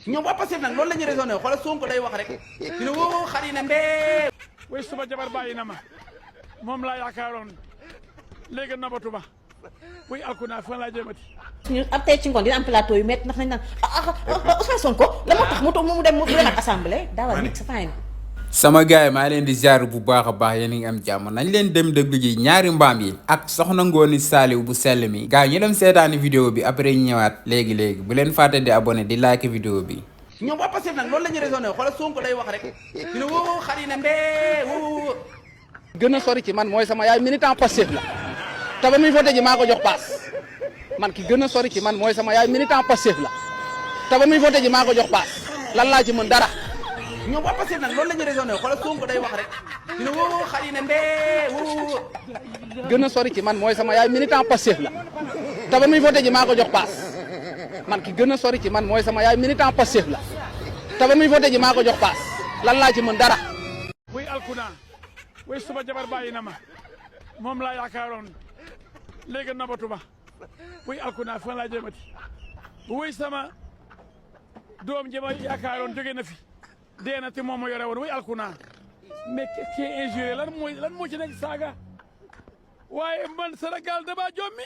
ñoom waa Pastef nag loolu la ñu raisonné xoolal Sonko day wax rek dina woo xari na mbee way suma jabar bàyyi na ma moom laa yaakaaroon léegi nabatu ba buy alkuna fan laa jëmati ñu ab tey ci ngoon dina am plateau yu métti ndax nañ naan Ousmane Sonko la moo tax mu dem mu dem ak assemblée daawal nit sa fine. sama gaay maa leen di ziar bu baax a baax yéen a ngi am jàmm nañ leen dem déglu ji ñaari mbaam yi ak soxna Ngooni Saliou bu sell mi gaay ñu dem seetaani vidéo bi après ñu ñëwaat léegi bu leen fàtte di abonné di like vidéo bi. ñoom waa Pastef nag loolu la ñu raisonné xoolal Sonko day wax rek dina woo xari na mbee woo. gën a sori ci man mooy sama yaay militant Pastef la te ba muy voté ji maa ko jox paas man ki gën a sori ci man mooy sama yaay militant Pastef la te ba muy voté ji maa ko jox paas lan laa ci mën dara. ñoom waa Pastef nag loolu la ñu raisonné xoolal Sonko day wax rek dina woo xari na mbee woo. gën a sori ci man mooy sama yaay militant Pastef la te ba muy voté ji maa ko jox paas man ki gën a sori ci man mooy sama yaay militant Pastef la te ba muy voté ji maa ko jox paas lan laa ci mën dara. buy alkuna way suma jabar bàyyi na ma moom laa yaakaaroon léegi nabatu ba buy alkuna fan laa jëmati way sama doom ji ma yaakaaroon jóge na fi dee na te moom ma yore woon way alkuna mais qui est injuré lan moo ci nekk saaga waaye man Sénégal dama jommi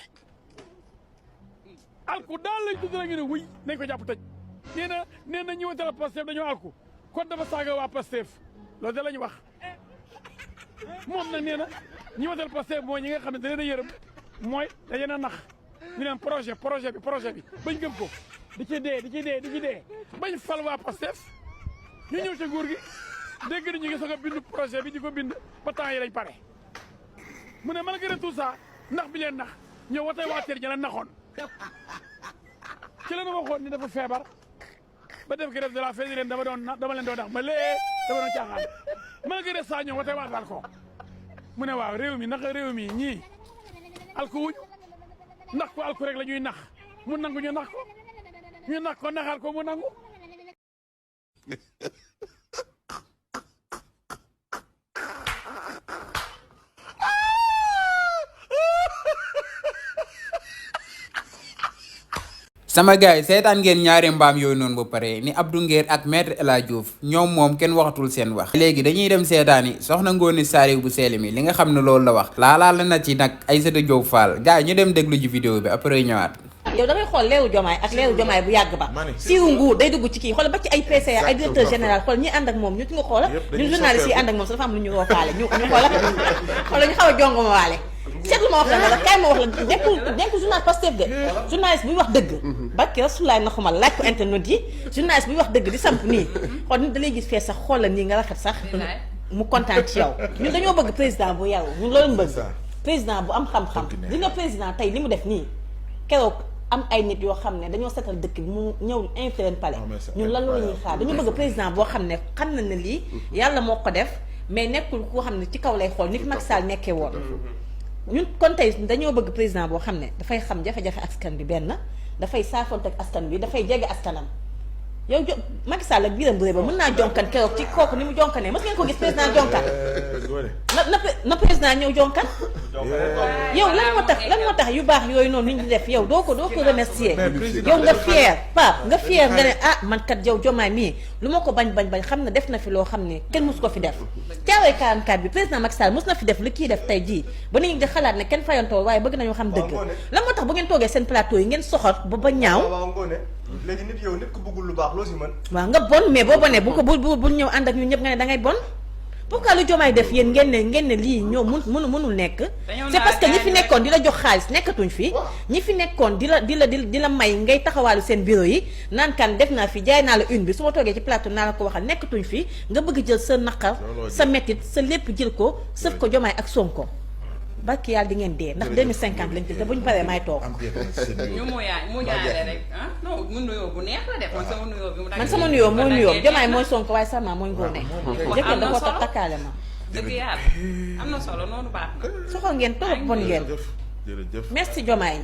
alku daal lañ tudd la ngi ne wuy nañ ko jàpp tëj nee na ñi woteel Pastef dañoo alku kon dafa saaga waa Pastef loolu da la ñu wax moom nag nee na ñi woteel Pastef mooy ñi nga xam ne da leen a yërëm mooy da leen a nax ñu neen projet bi bañ gëm ko di ci dee bañ fal waa Pastef ñu ñëw ca nguur gi dégg nañu ngi soog a bindu projet bi di ko bind ba temps yi lañ pare mu ne malgré tout ça nax bi leen nax ñëw watee waa teer ña la naxoon ci la na waxoon ni dafa feebar ba def grève de la faim leen dama leen doon nax ma lee dama doon caaxaan malgré ça ñëw watee waatal ko mu ne waaw réew mi naka réew mi ñii alku wuñ ndax ko alku rek la ñuy nax mu nangu ñu nax ko naxaat ko mu nangu sama gaay seetaan ngeen ñaari mbaam yooyu noonu ba pare ni Abdou Nguer ak maître El Hadji Diouf ñoom moom kenn waxatul seen wax léegi dañuy dem seetaani soxna Ngooni Saliou bu sell mi li nga xam ne loolu la wax laalaal na ci nag Aïssatou Diop Fall gaay ñu dem déglu ji vidéo bi après ñëwaat. yow da ngay xool leewu jomaay ak leewu jomaay bu yàgg ba siiwu nguur day dugg ci kii xool ba ci ay PCA ay directeur général xool ñi ànd ak moom ñu nga xoola ñun journaliste yi ànd ak moom sa dafa am lu ñu roofaale ñu xoola ñu xaw a jongoma waale seetlu ma wax la nga kaay ma wax la nekkul journal Pastef de journaliste buy wax dëgg barke Rasulaay na xumal laaj ko internet yi journaliste buy wax dëgg di samp nii xool nit da lay gis fee sax xool la nii nga rafet sax mu kontaan ci yow ñun dañoo bëgg président bu yaru ñun loolu ñu bëgg président bu am xam-xam li nga président tey li mu def nii keroog am ay nit yoo xam ne dañoo setal dëkk bi mu ñëw invité leen palais ñun lan la ñuy xaar dañu bëgg président boo xam ne xam na ne lii yàlla moo ko def mais nekkul koo xam ne ci kaw lay xool ni fi Macky Sall nekkee woon ñun kon tey dañoo bëgg président boo xam ne dafay xam jafe-jafe askan bi benn dafay saafonte ak askan bi dafay jege askanam yow Macky Sall ak Birame Touré ba mën naa jonkan keroog ci kooku ni mu jonkanee mës ngeen ko gis président jonkan na président ñëw jonkan yow lan moo tax yu baax yooyu noonu ni ñu def yow doo ko remercier yow nga fier Pape nga fier nga ne man kat yow jomaay mii lu ma ko bañ xam ne def na fi loo xam ne kenn mus ko fi def Thiaroye 44 bi président Macky Sall mus na fi def li kii def tey jii ba nit ñi di xalaat ne kenn fayantoo waaye bëgg nañoo xam dëgg lan moo tax bu ngeen toogee seen plateau yi ngeen soxor ba ñaaw léegi nit yow nit ko bëggul lu baax loo si mën waaw nga bon mais boo bonee bu ñëw ànd ak ñu ñëpp nga ne da ngay bon pourquoi lu jomaay def yéen ngeen ne lii ñoo mënul nekk c'est parce que ñi fi nekkoon di la jox xaalis nekkatuñ fi ñi fi nekkoon di la may ngay taxawaalu seen bureau yi naan kan def naa fi jaay naa la une bi su ma toogee ci plateau naa la ko waxal nekkatuñ fi nga bëgg jël sa naqar sa mettit sa lépp jël ko sëf ko jomaay ak Sonko barki yàlla di ngeen dee ndax 2050 lañ jël te buñu paree may toog ñu mu ñaale rek non mu nuyoo bu neex la def man sama nuyoo mooy nuyoo jomaay mooy Sonko waaye sama mooy Ngoné jëkkër da ko takkaale ma dëgg yàlla am na solo noonu baax na soxal ngeen torop bon ngeen jërëjëf merci jomaay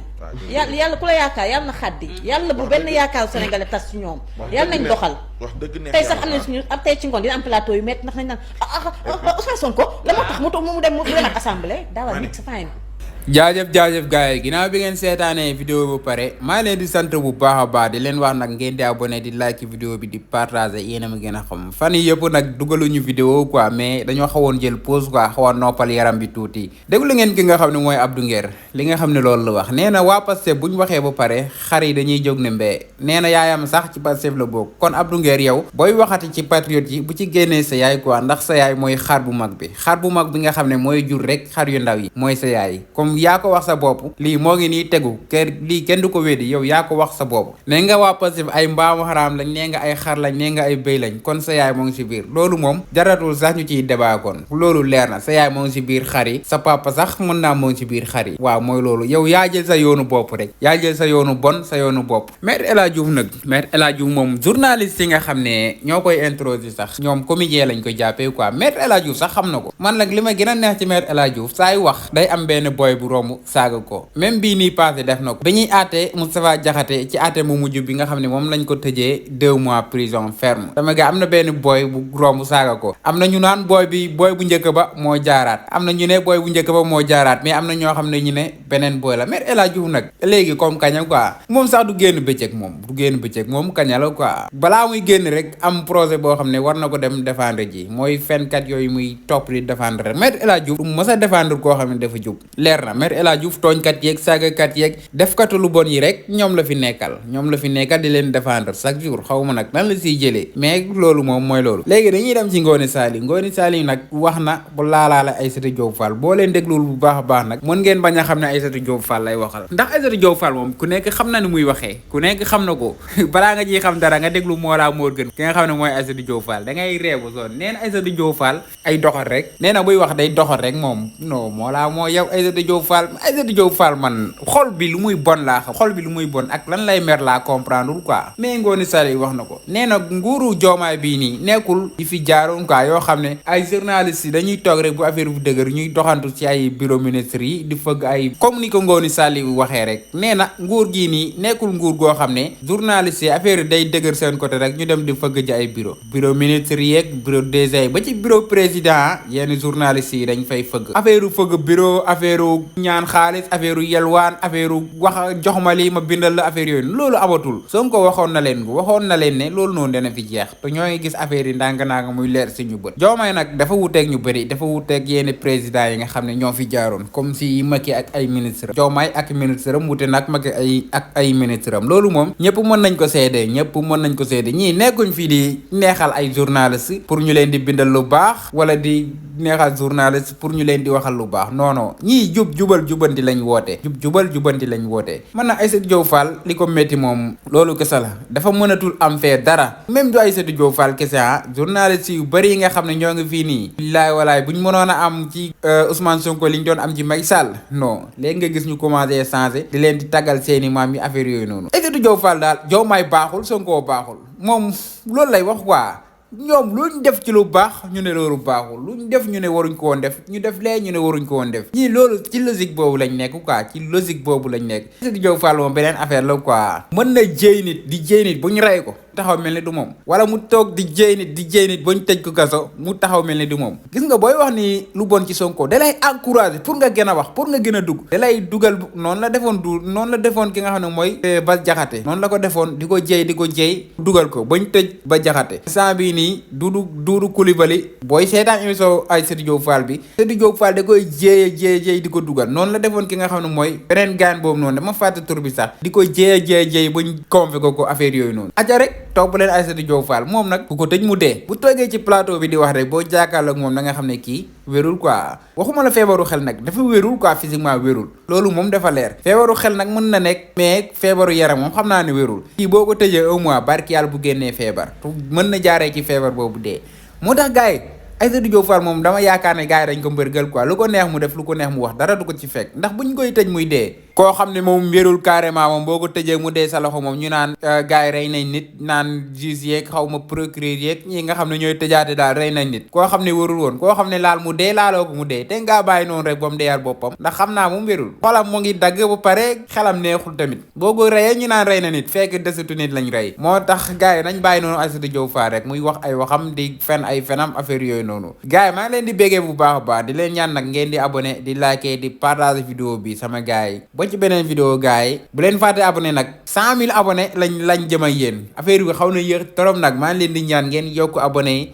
yàlla ku la yaakaar yàlla na xaddi yàlla bu benn yaakaaru sénégalais tas ci ñoom yàlla nañ doxal wax dëgg neex tey sax am na suñu ab tey ci ngoon dina am plateau yu métti ndax nañ naan Ousmane Sonko la moo tax mu dem ak assemblée daawal nit sa fine jaajëf gars yi ginnaaw bi ngeen seetaanee vidéo bu pare maa leen di sant bu baax a baax di leen wax nag ngeen di abonné di like vidéo bi di partager yéen a ma gën a xam fan yi yëpp nag dugaluñu vidéo quoi mais dañoo xawoon jël pause quoi xawoon noppal yaram bi tuuti déglu ngeen ki nga xam ne mooy Abdou Nguer li nga xam ne loolu la wax nee na waa Pastef bu ñu waxee ba pare xar yi dañuy jóg ne mbee nee na yaayam sax ci Pastef la bokk kon Abdou Nguer yow booy waxati ci patriote yi bu ci génnee sa yaay quoi ndax sa yaay mooy xar bu mag bi nga xam ne mooy jur rek xar yu ndaw yi mooy sa yaay comme yaa ko wax sa bopp lii moo ngi nii tegu lii kenn du ko weddi yow yaa ko wax sa bopp nee nga waa Pastef ay mbaamu xaraam lañ nee nga ay xar lañ nee nga ay béy lañ kon sa yaay moo ngi si biir loolu moom jaratul sax ñu ciy débat kon loolu leer na sa yaay moo ngi si biir xar yi sa papa sax mën naa moo ngi si biir xar yi waaw mooy loolu yow yaa jël sa yoonu bopp rek yaa jël sa yoonu bon sa yoonu bopp Maître El Hadji Diouf nag Maître El Hadji Diouf moom journaliste yi nga xam ne ñoo koy introduire sax ñoom comédien lañ koy jàppee quoi Maître El Hadji Diouf sax xam na ko man nag li ma gën a neex ci Maître El Hadji Diouf saay wax day am benn boy bu romb saaga ko même bii nii passé def na ko bi ñuy aate Moustapha Diakhaté ci aate mu mujj bi nga xam ne moom lañ ko tëjee 2 mois prison ferme sama gars am na benn boy bu romb saaga ko am na ñu naan boy bu njëkk ba moo jaaraat am na ñu ne boy bu njëkk ba moo jaaraat mais am na ñoo xam ne ñu ne beneen boy la Maître El Hadji Diouf nag léegi comme kaña quoi moom sax du génn bëccëg moom kaña la quoi balaa muy génn rek am projet boo xam ne war na ko dem défendre ji mooy fenkat yooyu muy topp di défendre rek Maître El Hadji Diouf du mës a défendre koo xam ne dafa jub leer na Maître El Hadji Diouf tooñkat yeeg saagakat yeeg defkatu lu bon yi rek ñoom la fi nekkal di leen défendre chaque jour xaw ma nag lan la siy jëlee mais loolu moom mooy loolu léegi dañuy dem ci Ngoné Saliou nag wax na bu laalaale Aïssatou Diop Fall boo leen déglul bu baax a baax nag mën ngeen bañ a xam ne Aïssatou Diop Fall lay waxal ndax Aïssatou Diop Fall moom ku nekk xam na ni muy waxee ku nekk xam na ko balaa nga ciy xam dara nga déglu Mollah Morgun ki nga xam ne mooy Aïssatou Diop Fall da ngay reebu soon nee na Aïssatou Diop Fall ay doxal rek nee na buy wax day doxal rek moom non Mollah moo yow Aïssatou Diop Fall man xol bi lu muy bon laa xam xol bi lu muy bon ak lan lay mer laa comprendre quoi mais Ngoné Saliou wax na ko nee na nguuru Diomaye bii nii nekkul yi fi jaaroon quoi yoo xam ne ay journalistes yi dañuy toog rek bu affaire bu dëgër ñuy doxantu ci ay bureau ministre yi di fëgg ay comme ni ko Ngoné Saliou waxee rek nee na nguur gii nii nekkul nguur goo xam ne journalistes yi affaire yi day dëgër seen côté rek ñu dem di fëgg ji ay bureau ministre yi ak bureau DG ba ci bureau président yenn journalistes yi dañ fay fëgg affaire fëgg bureau affaire ñaan xaalis affaire yelwaan affaire wax jox ma lii ma bindal la affaire yooyu loolu amatul Sonko waxoon na leen ne loolu noonu dana fi jeex te ñoo ngi gis affaire yi ndànk-ndànk muy leer si ñu bët Diomaye nag dafa wuteeg ñu bëri dafa wuteeg yenn président yi nga xam ne ñoo fi jaaroon comme si Macky ak ay ministre Diomaye ak ministre am wute nag Macky ak ay ministre am loolu moom ñëpp mën nañ ko seede ñii nekkuñ fii di neexal ay journaliste pour ñu leen di bindal lu baax wala di neexal journaliste pour ñu leen di waxal lu baax non ñii jubal jubanti lañ woote man na Aïssatou Diop Fall li ko métti moom loolu kese la dafa mënatul am fee dara même du Aïssatou Diop Fall kese journaliste yu bëri yi nga xam ne ñoo ngi fii nii billaay walaay buñ mënoon a am ci Ousmane Sonko liñ doon am ci Macky Sall non léegi nga gis ñu commencé changé di leen di taggal seeni maam yi affaire yooyu noonu Aïssatou Diop Fall daal Diomaye baaxul Sonko baaxul moom loolu lay wax quoi ñoom luñ def ci lu baax ñu ne loolu baaxul luñ def ñu ne waruñ ko woon def ñu def lee ñu ne waruñ ko woon def ñii loolu ci logique boobu lañ nekk quoi Aïssatou Diop Fall moom beneen affaire la quoi mën na jéy nit bu ñu rey ko taxaw mel ni du moom wala mu toog di jéy nit ba ñu tëj ko kaso mu taxaw mel ni du moom gis nga booy wax ni lu bon ci Sonko da lay encouragé pour nga gën a wax pour nga gën a dugg da lay dugal noonu la defoon ki nga xam ne mooy Bas Jaxate noonu la ko defoon di ko jéy dugal ko ba ñu tëj Bas Jaxate saa bii nii Doudou Coulibaly booy seetaan émission Aïssatou Diop Fall bi Aïssatou Diop Fall da koy jéey di ko dugal noonu la defoon ki nga xam ne mooy beneen gaan boobu noonu dama fàtte tur bi sax di ko jéey ba ñu convoqué ko affaire yooyu noonu aja rek topp leen Aïssatou Diop Fall moom nag ku ko tëj mu dee bu toogee ci plateau bi di wax rek boo jàkkaarloo ak moom da nga xam ne kii wérul quoi waxuma la feebaru xel nag dafa wérul quoi physiquement wérul loolu moom dafa leer feebaru xel nag mën na nekk mais feebaru yaram moom xam naa ne wérul kii boo ko tëjee 1 mois barki yàlla bu génnee feebar mën na jaaree ci feebar boobu dee moo tax gars yi Aïssatou Diop Fall moom dama yaakaar ne gars yi dañ ko mbërgal quoi lu ko neex mu def lu ko neex mu wax dara du ko ci fekk ndax buñ koy tëj muy dee koo xam ne moom wérul carrément moom boo ko tëjee mu dee sa loxo moom ñu naan gars yi rey nañ nit naan juge yeeg xaw ma procureur yeeg ñi nga xam ne ñooy tëjaate daal rey nañ nit koo xam ne wérul woon koo xam ne laal mu dee laaloo ko mu dee te ngaa bàyyi noonu rek ba mu deeyal boppam ndax xam naa moom wérul xolam mu ngi dagg ba pare xelam neexul tamit boo ko reyee ñu naan rey na nit fekk desatu nit lañ rey moo tax gars yi nañ bàyyi noonu Aïssatou Diop Fall rek muy wax ay waxam di fen ay fenam affaire yooyu noonu gars yi maa ngi leen di béggee bu baax a baax di leen ñaan nag ngeen di abonné di liker di partager vidéo bi sama gars yi ba ci beneen vidéo gars yi bu leen fàtte abonné nag 100 000 abonné lañ jëm ak yéen affaire bi xaw na yéex trop nag maa ngi leen di ñaan ngeen yokk abonné yi